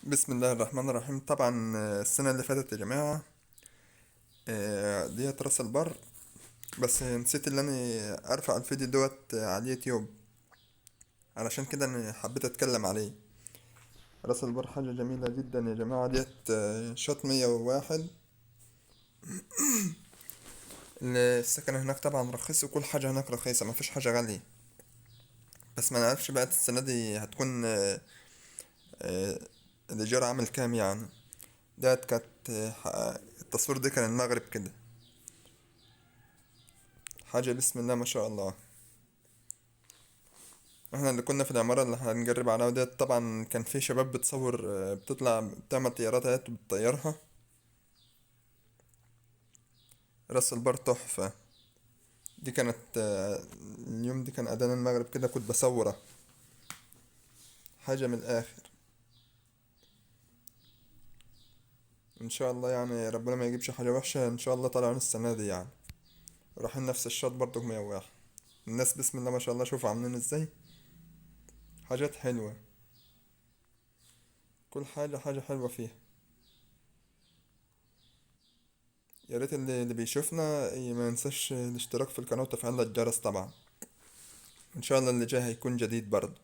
بسم الله الرحمن الرحيم. طبعا السنة اللي فاتت يا جماعة، ديت راس البر، بس نسيت اللي انا ارفع الفيديو دوت على اليوتيوب، علشان كده انا حبيت اتكلم عليه. راس البر حاجة جميلة جدا يا جماعة. ديت شط 101. السكن هناك طبعا رخيص، وكل حاجة هناك رخيصة، ما فيش حاجة غالية. بس ما نعرفش بقى السنة دي هتكون الإيجار عامل كام يعني. ديت كانت التصوير ده كان المغرب كده، حاجة بسم الله ما شاء الله. احنا اللي كنا في العمارة اللي هنجرب عليها ديت، طبعا كان في شباب بتصور، بتطلع بتعمل طيارات اهيت وبتطيرها. راس البر تحفة. دي كانت، اليوم دي كان أذان المغرب كده، كنت بصوره، حاجة من الآخر. إن شاء الله ربنا ما يجيبش حاجة وحشة إن شاء الله. طالعين السنة دي رايحين نفس الشط برضو 101. الناس بسم الله ما شاء الله، شوفوا عاملين ازاي، حاجات حلوة، كل حاجة حلوة فيها. يا ريت اللي بيشوفنا ما ينساش الاشتراك في القناة وتفعيل الجرس. طبعا إن شاء الله اللي جاي هيكون جديد برضو.